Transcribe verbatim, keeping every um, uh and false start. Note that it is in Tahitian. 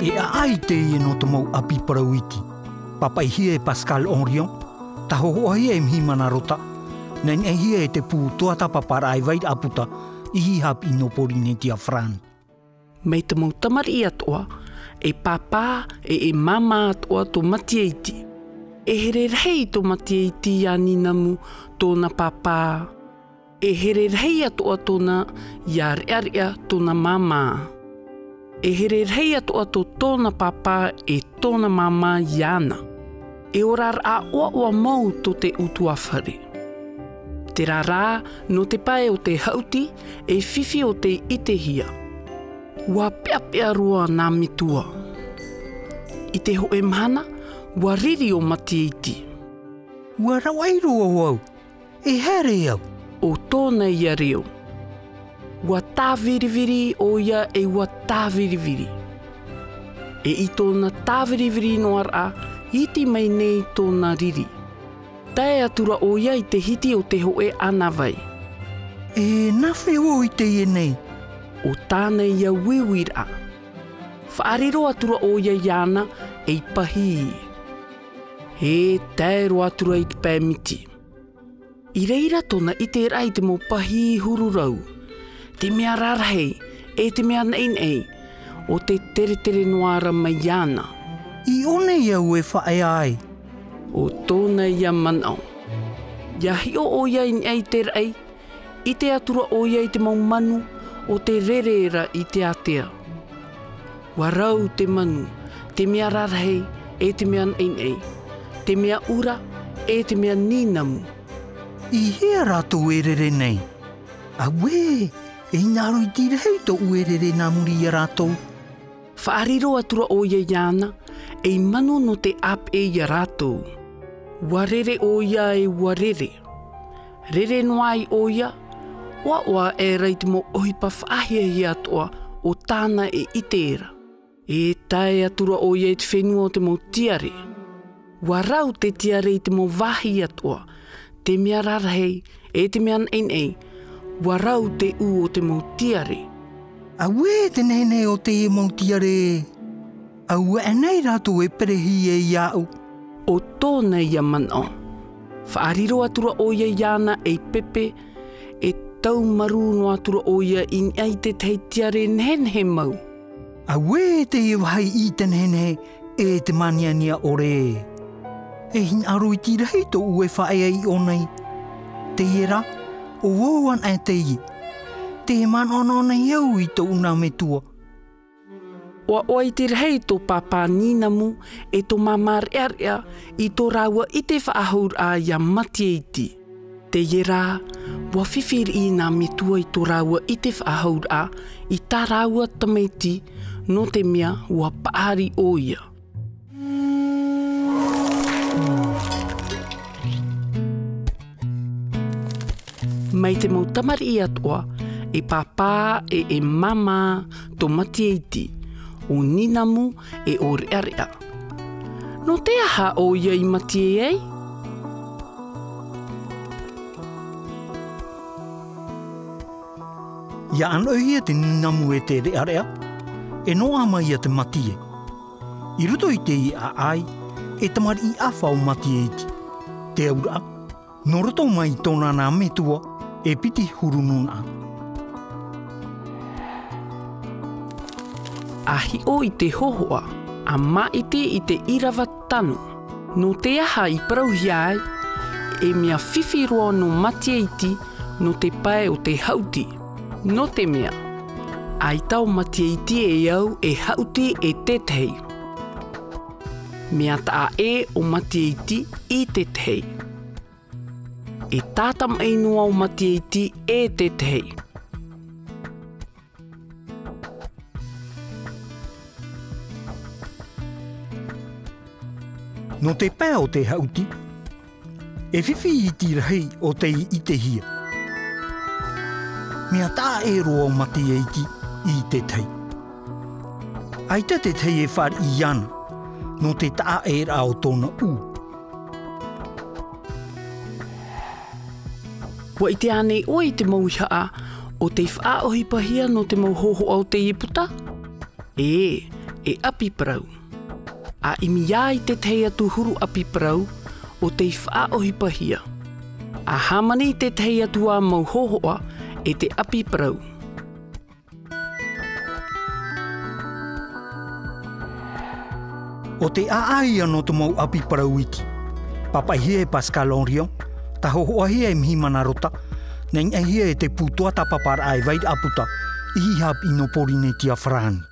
E ʻaʻai teie nō te mau ʻapi parau iti. Pāpaʻihia e Pascal Henrion, tāhōhoʻahia e Mihimana Rota, nainaʻihia e te pū Toata Paparaʻa e Vairaʻa Puta, ʻihi haʻapiʻi nō Pōrīnetia Farāni. Mai te mau tamariʻi atoʻa, e pāpā, e, e māmā atoʻa tō Matia iti. E here rahi tō Matia iti iā Ninamu tōna pāpā. E here rahi atoʻa tōna iā Reʻareʻa tōna māmā. E here rahi atoʻa tō tōna pāpā e tōna māmā iāna. E oraraʻa ʻoaʻoa mau tō te ʻutuāfare. Terā rā, nō te pae o te haʻuti, e fifi ʻo tei ʻitehia. ʻUa peʻapeʻa roa nā metua. I te hōʻē mahana, ʻua riri ʻo Matia iti. ʻUa ravaʻi roa vau. E haere au. ʻO tōna ia reo. ʻUa tāviriviri ʻoia e ʻua tāviriviri. E i tōna tāviriviri noa ra, iti mai nei tōna riri. Tae atu ra ʻoia i te hiti o te hōʻē ʻānāvai. E nā fea vau i teie nei? ʻO tāna ia uiuiraʻa. Faʻariro atu ra ʻoia iāna ei pahī. E tae roa atu ra i te pae miti. I reira tōna ʻiteraʻa i te mau pahī huru rau, te mea rarahi, e te mea naʻinaʻi, ʻo tē teretere noa ra mai iāna. I ʻō nei au e faʻaea ai. ʻO tōna ia manaʻo. ʻIa hiʻo ʻoia i niʻa i te raʻi, ʻite atu ra ʻoia i te mau manu ʻo tē rere ra i te ātea. ʻUa rau te manu, te mea rarahi, e te mea naʻinaʻi, te mea ʻura, e te mea nīnamu. I hea rātou e rere nei? Auē, e hinaʻaro iti rahi tōʻu e rere nā muri iā rātou. Faʻariro atu ra ʻoia iāna, ei manu nō te ʻāpeʻe iā rātou. ʻUa rere ʻoia e ʻua rere. Rere noa ai ʻoia, ʻoaʻoa aʻera i te mau ʻohipa faʻahiahia atoʻa ʻo tāna e ʻite ra. E tae atu ra ʻoia i te fenua o te mau tiare. ʻUa rau te tiare i te mau vāhi atoʻa, te mea rarahi, e te mea naʻinaʻi, ʻua rau te ʻū o te mau tiare. Auē te nehenehe o teie mau tiare! ʻAuē nei rātou e perehi ai iāʻu. ʻO tōna ia manaʻo. Faʻariro atu ra ʻoia iāna ei pepe, e taumarū noa atu ra ʻoia i niʻa i te tahi tiare nehenehe mau. Auē teie vāhi ʻite nehenehe, e te māniania ʻore. E hinaʻaro iti rahi tōʻu e faʻaea i ʻō nei. Teie rā, ʻo vau anaʻe teie. Tē manaʻo nei au i tōʻu nā metua. ʻOaʻoa iti rahi tō pāpā nīnamu e tō māmā reʻareʻa i tō rāua ʻite faʻahouraʻa iā Matia iti. Teie rā, ʻua fifi riʻi nā metua i tō rāua ʻite faʻahouraʻa i tā rāua tamaiti, nō te mea ʻua paʻari ʻoia. Mai te mau tamariʻi atoʻa, e pāpā, e, e māmā, tō Matia iti, ʻo Nīnamu, e ʻo Reʻareʻa. Nō te aha ʻoia i mātiaʻi ai? ʻIa ʻanoʻihia te Nīnamu e te Reʻareʻa, e noaʻa mai ia te mātiaʻi. I roto i te ʻāʻai, e tamariʻi ʻāfa ʻo Matia iti. Te auraʻa, nō roto mai tōna nā metua, e piti huru nūnaʻa. ʻA hiʻo i te hōhoʻa, ʻa māʻiti i te ʻīrava tano. Nō te aha i parauhia ai, e mea fifi roa nō Matia iti, nō te pae o te haʻuti. Nō te mea, ʻaita ʻo Matia iti e au e haʻuti e te tahi. Mea taʻa ʻē ʻo Matia iti i te tahi. E tātamaʻi noa ʻo Matia iti e te tahi. Nō te pae o te haʻuti, e fifi iti rahi ʻo tei ʻitehia. Mea taʻa ʻē roa ʻo Matia iti i te tahi. ʻAita te tahi e fāriʻi iāna, nō te taʻa ʻēraʻa o tōna ʻū. ʻUa ʻite ānei ʻoe i te mau ihaʻa, ʻo tei faʻaʻohipahia nō te mau hōhoʻa o teie puta? Ē, e ʻapi parau. A ʻimi ai te tahi atu huru ʻapi parau ʻo tei faʻaʻohipahia. A hāmani te tahi atu ā mau hōhoʻa e te ʻapi parau. ʻO te ʻāʻai anō te mau ʻapi parau iti. Pāpaʻihia e Pascal Orion, tāhōhoʻahia e Mihi Manarota, naʻinaʻihia e te pūtoa tāpaparaʻa e Vairaʻa Puta, ʻihi haʻapiʻi nō Pōrīnetia Farāni.